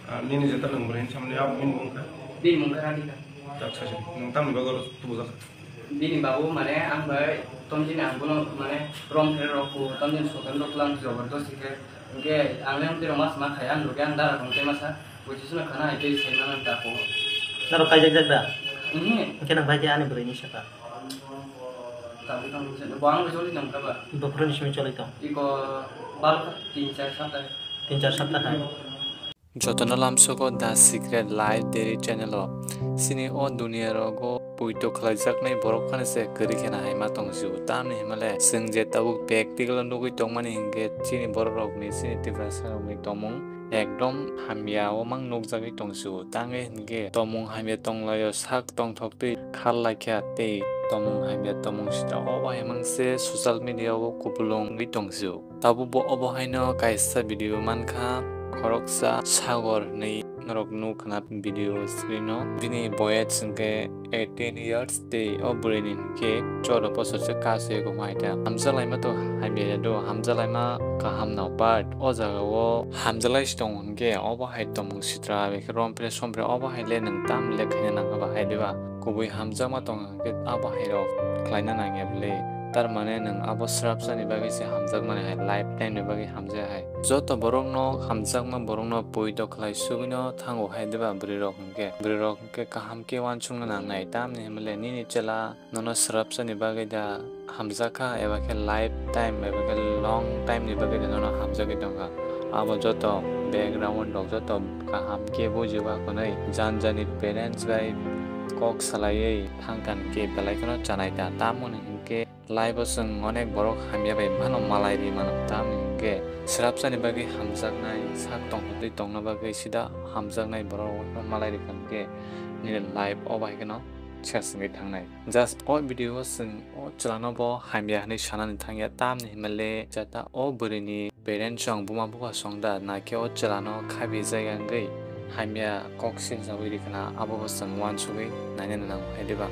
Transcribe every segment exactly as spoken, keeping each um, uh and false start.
Ah, nini jeta nwng bwrwi hinwi samani abo bini mung kha? Bini mung kha Radhika. Acha, acha. Nwng tamni bagwi oro tubujak? Bini babu mane ang bai tomjini ang bono mane rom phere rok ku tomjini soton rok lang jobordosti khe. Hwnkhe ang le amtwi rok mas ma khai ang rwkhe ang dara rok tei masa buisu sino khana hai tei sai mano ta ko. Norok kaijak jak da? Mhm. Hwnkhe nang bai khe ani bwrwi ni saka? Tabuk tang bo ang choli tong kha ba? Bokhorok ni simi choli tong? Iko bal kha tin char sapta. Tin char sapta hai. Jotono lamsogo The Secret Life Daily Channel o. Chini o duniya rogo poito khlaijaknai borok phano se kwrwi kheno hai ma tong sio. Tamni hwnmale chwng je tabuk practical o nugwi tongmani hinkhe chini borok rokni, chini Tiprasa rokni tongmung ekdom hamya o mang nukjagwi tong sio. Tangwi hinkhe tongmung hamya tonglaio, sak tongthok twi khar laikha tei tongmung hamya tongmung sita obo hai mang se social media o kubulung wngwi tong sio. Tabuk bo obo haino kaisa video mankha, khoroksa Sagor hinwi norok nukna video screen o. Bini boyes hwnkhe eighteen years tei o bwrwini hwnkhe chwda bosor se ka se ego mai da. Hamjak laima to hamya ya do, hamjak laima kaham no, but o jaga o hamjak lai se tongo hwnkhe obo hai tongmung sitra bai khe rompre sompre obo hai le nwng tam le khaina nang kha ba hai diba? Kubui hamjakma tong hwnkhe abo hai rok khlaina nangya bwle. Tar mane nwng abo swrapsani bagwi se hamjakmani hai, lifetime ni bagwi hamjak hai. Joto borokno hamjakma borokno poito khlai sugwino thango hai diba bwrwi rok hwnkhe? Bwrwi rok hwnkhe kaham khe uansukna nangnai, tamni hwnmale nini chwla nono swrapsani bagwi da hamjakha eba khe lifetime eba khe long time ni bagwi da nono hamjagwi tongkha. Abo joto background rok joto kaham khe bujiba hwnwi jan jani parents bai kok salaiwi thangkha hwnkhe belai kheno chanai ta. Tamoni hwnkhe life o chwng onek borok hamya bai phano malai ri mano, tamni hwnkhe swrapsani bagwi hamjaknai sak tongthokwi tongna bagwi sida hamjaknai borok malai rikha hwnkhe nini life o bai kheno ses wngwi thangnai. Just o video o chwng o chwlano bo hamya hwnwi sanani thangya, tamni hwnmale jata o bwrwini parents rok buma bupha song da, nakhe o chwlano khabi jaya wngwi hamya kok siljawi rikha na, abo bo chwng uansugwi nainani nango hai diba?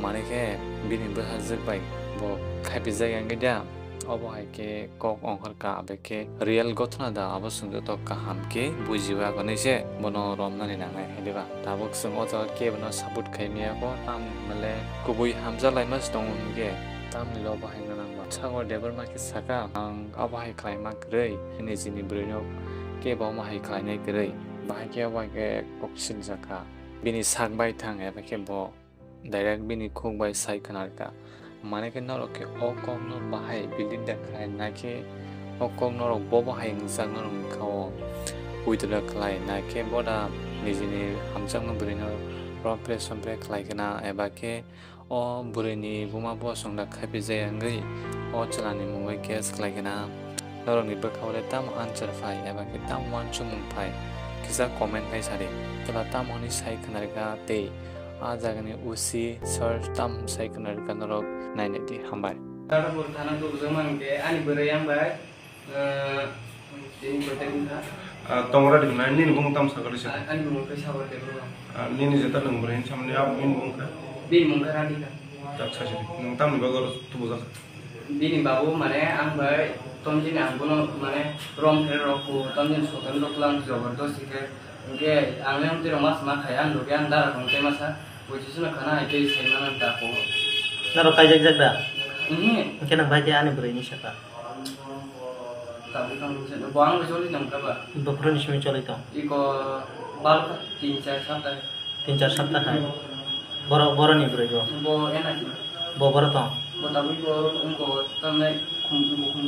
Mane khe bini bwsajwk bai bo khabi jaya wngwi da, obo hai khe kok ongkhor ka, abo khe real gothona da, abo chwng joto kaham khe bujiwi agonwi se bono romnani nangnai hai diba? Tabuk chwng o jaga kebono support khai maya kho, tamni hwnmale kubui hamjak laima se tongo hwnkhe, tamni lo bo hai gwnang ba. Sagor Debbarma khe saka, ang abo hai khlaima kwrwi, nijini bwrwino kebo omo hai khlainai kwrwi, bahai khe obo hai khe kok siljak kha. Bini sak bai thang eba khe bo direct bini khuk bai sai khna rwkha. Mane khe norok khe o kok no bahai building da khlai nai khe o kok norok bo bahai wngjak norok ni kha o withdraw khlai nai khe bo da nijini hamjakma bwrwi no rompre sompre khlai khna eba khe o bwrwi ni buma bosong da khapi jaya wngwi o chwla ni mungwi case khlai khna. Norok ni bwkha o le tamo answer phai eba khe tamo uansukmung phai kisa comment khai sadi. Chwla tamo hwnwi sai khna rwkha tei a jaga ni O C sir tam sai khna rwkha norok nainai di, hambai. Dadapur thana tubujak mankhe ani bwrwi yang bai, ah, tini kotor wngkha. Ah, tongra di khna, nini bumung tam sakha di se? Ah, ani bumung khe Sagor Debbarma. Ah, nini jeta nwng bwrwi hinwi samani abo bini bumung kha? Bini bumung khe Radhika. Acha, acha, nwng tamni bagwi oro tubujak? Bini babu mane ang bai tomjini ang bono mane rom phere rok ku tomjini soton rok lang jobordosti khe. Hwnkhe ang le amtwi rok mas ma khai ang rwkhe ang dara rok tei masa buisu sino khana hai tei sai mano ta ko. Norok kaijak jak da? Mhm. Hwnkhe nang bai khe ani bwrwi ni saka? Tabuk tang bo ang bai choli tong kha ba? Bokhorok ni simi choli tong? Iko bal kha tin char sapta. Tin char sapta hai. Boro, boro ni bwrwi bo? Bo ena ki? Bo boro tong? Bo tabuk bo wngko tangnai khum, khum, khum.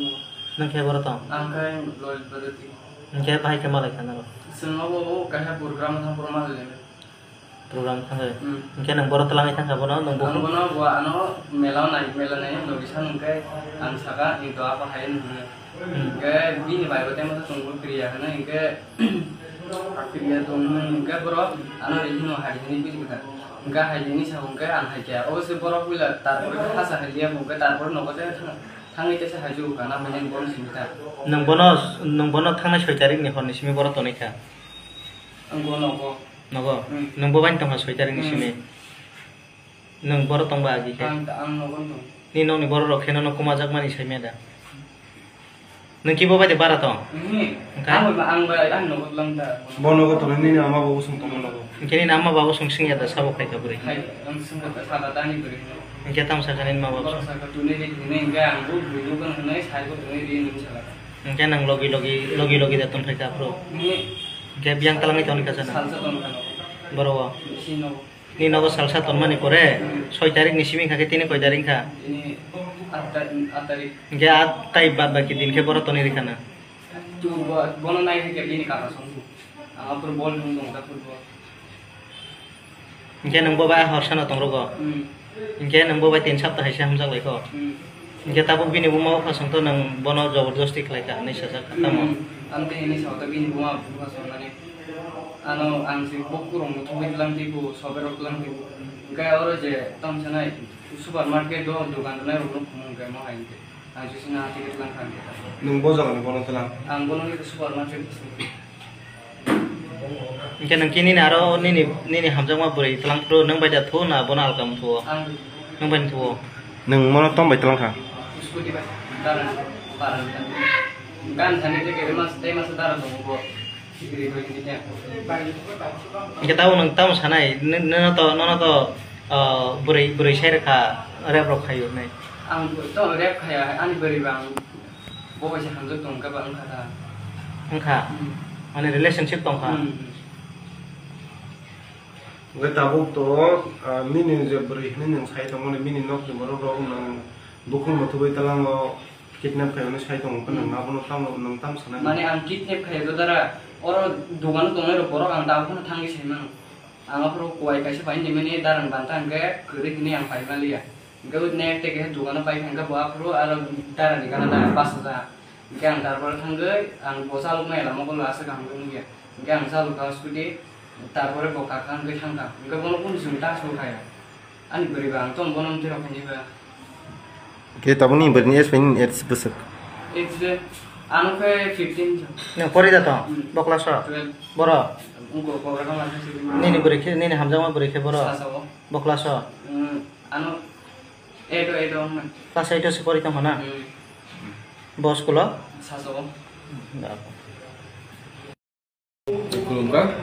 Nwng khe boro tong? Ang khe loi bwrwi ti. Hwnkhe bahai khe malai kha norok? Chwng obo o kaisa program thang program malai le. Program thangwi. Hmm. Hwnkhe nwng boro twlangwi thangkha bono, nwng ang buphang? Bono bo ano mela nai, mela nai, logisa hwnkhe ang saka, "Ni to apa hai?" hwnwi. Hmm. Hwnkhe bini bai bo tei masa chwng bo kriya hwnwi, hwnkhe kriya tong hwnwi, hwnkhe borok ano ri hino hai hwnwi bini bwkha. Hwnkhe hai hwnwi sa hwnkhe ang hai khe, obo se borok puila tarpore khe hasa hai liya, hwnkhe tarpore nogo tei thang-, thangwi teisa hai jukha, na hwnwi bono simi kha. Nwng bono, nwng bono thangnai soi tarikni horni simi boro tonwi kha? Ang bo nogo. Nogo? Hmm. Nwng bo bai tongkha soi tarikni simi? Hmm. Nwng boro tongba agi khe? Ang, ang nogo tong. Ni nokni borok rok khe nono kuma jakmani sai maya da? Nwng kibo bai de bara tong? Mhm. Hwnkhe? Ang bai, ang bai, ang nogo tlang da. Bo nogo tongnai nini ama bo usung tongma nogo. Hwnkhe nini ama bo usung singya da sabo khai ka bwrwi? Khai, ang singya da sabo da ni bwrwi no. Hwnkhe tamo sakha nini ma bo? Borok sakha tunwi ri hinwi hwnkhe ang bo bwrwi no kono hinwi sai bo tunwi ri hinwi sakha. Hwnkhe nwng logi logi, logi logi da tongphai kha phuru? Mhm. Hwnkhe biyang twlangwi tongni kha sana? Salsa tong kha nogo. Boro o? Bisi nogo. Nini nogo salsa tonmani pore, hmm, soi tarik ni simi kha khe tini koi tarik kha? Tini aat ta-, aat tarik. Hingke aat tai bad baki din khe boro toni rikha na? Tu bo-, bono nai khe bini kaka song tu. Ang apor bol nung tong ta football. Hingke nung bo bai horsa no tong rogo? Hmm. Hingke nung bo bai tin sapta hai se hamjak lai kho? Hmm. Hingke tabuk bini buma bupha song to nung bono joborjosti khlai kha hinui sajak kha tamo? Hmm. Ang tei hinui sa ta bini buma bupha song nani. Ano ang si bokku rok muthungwi tlang twibo, sobe rok tlang twibo. Hwnkhe oro je tamo sanai supermarket o dogan rwnai rok no khumung hwnkhe mo hai hwnkhe. Ang se sina ticket lang kha hwnkhe. Nwng bo jagani bono tlang? Ang bono hwnkhe supermarket bising. Hwnkhe nwng khe nini aro nini, nini hamjakma bwrwi tlang phuru nwng bai da thu na bono alka muthuo? Ang. Nwng bai muthuo? Nwng mono tong bai tlang kha? Scooty bai. Daran, daran. Gan thani tei khe mas, tei mas daran tongo bo. Hingke tabo nwng tamo sanai, n-, nono to, nono to, ah, bwrwi, bwrwi sai rwkha, rep rok khaio hinui. Ang to rep khaya, ani bwrwi ba ang bo bai se hamjak tong khe ba wngkha da. Wngkha? Hmm. Mane relationship tongkha? Hmm. Hingke tabuk to, ah, nini je bwrwi hinui nwng sai tongmani, bini nokni borok rok nwng bukhuk muthubui tlango. Kidnap khaimani sai tongo, hmm, phano abono tamo, nwng tamo sanai? Mane ang kidnap khaiya jodara, oro dogano tongnai rok borok ang tabuk phano thangwi sai mano. Ang aphuru kuwai kaisa pai nimani darang banta hwnkhe kwrwi hinwi ang pai manliya. Hwnkhe next day kaisa dogano pai kha hwnkhe bo aphuru aro darani gana da basa ja. Hwnkhe ang tarpore thangwi ang bo chaloknai lama kolo aswk kaham wngya. Hwnkhe ang chalokha scooty, tarpore bo kakha hwnkhe thangkha. Hwnkhe bono kunu chwng ta sokha ya. Ani bwrwi ba ang tong bono mtwi rok hinwi ba. Khe tabukni bwrwini age bai nini age bwswk? Age de, ano khe fifteen. Nwng pori da tong? Hmm. Bo class o? Twelve. Boro? Wngkha program khe. Nini bwrwi khe, nini hamjakma bwrwi khe boro? Sasa o. Bo class o? Hmm, ano eight o, eight o wngmani. Class eight o se pori tongkha na? Hmm. Bo school o? Sasa o. Da. Khulumkha,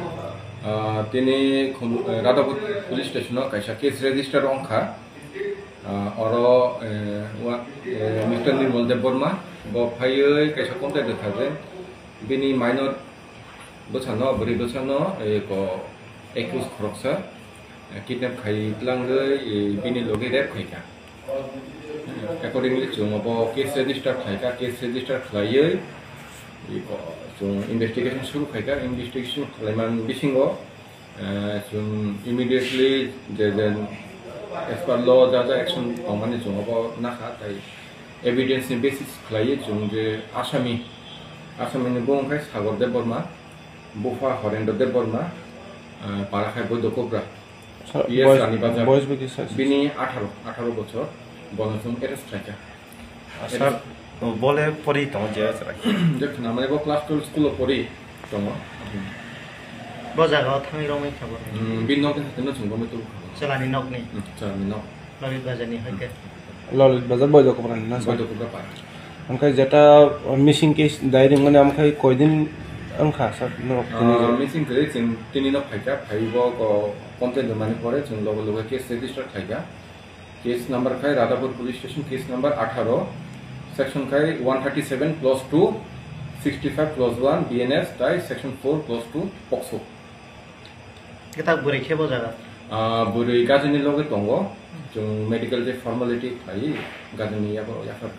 ah, tini khum-, eh, Radhapur Police Station o kaisa case register wngkha. Ah, oro, eh, wa-, eh, Mister Nirmal Debbarma bo phaiwi kaisa complaint rwkha je bini minor bwsano, bwrwi bwsano, eh, ko accused khoroksa, eh, kidnap khai tlangwi, eh, bini logi rape khaikha. Accordingly, chwng abo case register khlaikha, case register khlaiwi, iko, chwng investigation suru khaikha, investigation khlaimani bisingo, eh, chwng immediately je, je as per law ja ja action tongmani chwng abo nakha, tai evidence ni basis khlaiwi chwng je asami, asami ni bung khe Sagor Debbarma, bupha Horendra Debbarma, eh, para khai Boidokobra. Sir, P S boys, Rani Bazar. Boys bai kisa. Bini atharo, atharo bochor, bono chwng arrest khlaikha. Ah, sir, arrest. Bole pori tongo je sir. Je khna mane bo class twelve school o pori tongo. Bo jaga o thangwi romwi kha bo. Hmm, bini nok ni hathai no chwng romwi tubu kha bo. Chwlani nok ni? Hmm, chwlani nok. Lalit Bazar ni hai khe. Hmm. Lalit Bazar Boidokobra ni na, sir? Boidokobra para. Omokhai jeta missing case diary wngmani, omokhai koidin wngkha, sir, norok tini? Ah, missing kwrwi chwng tini no phaikha, phaiwi bo ko complaint rwmani pore chwng loge loge case register khaikha. Case number khai Radhapur Police Station, case number atharo, section khai one thirty seven clause two, sixty five clause one B N S tai section four clause two POCSO. Khe tak bwrwi khe bo jaga? Ah, bwrwi gajini loge tongo. Chwng medical je formality khlaiwi gajini yago yaphar.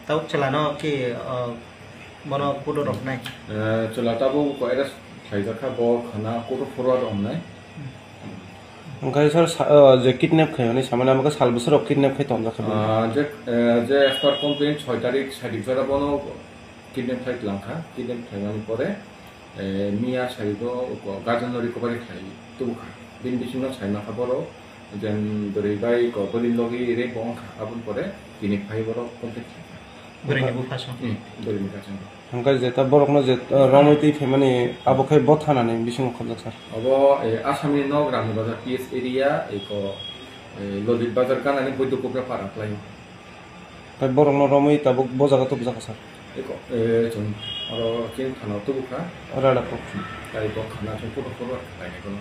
Tabuk chwlano ki, ah, bono kudo rok nai? Eh, chwla tabuk ko arrest khlaijakha, bo khana kudo forward wngnai. Omokhai sir sa-, ah, je kidnap khaimani samani, omokhai sal bwswk rok kidnap khai tongjak kha bini? Ah, je, eh, je as per complaint soi tarik saidik jora bono kidnap khai tlangkha, kidnap khaimani pore, eh, miya saibo guardian no recovery khlai tubukha. Bini bisingo saimangkha borok, jen bwrwi bai ko bwrwini logi rape bo wngkha, aboni pore tini phai borok contact khlaikha. Bwrwini bupha song. Hmm, bwrwini bupha song. Hwnkhe jeta borokno je, eh, romwi twi phaimani abo khai bo thanani bisingo khobjak sir? Abo, eh, Assamni nok Rani Bazar P S area, eko, eh, Lolit Bazar ganani Boidokobra para khlaio. Hai borokno romwi tabuk bo jaga tubujak kha, sir. Eko, eh, chwng oro chini thana tubukha. Rada kok. Tei bo khana chwng photo photo khlainai bono.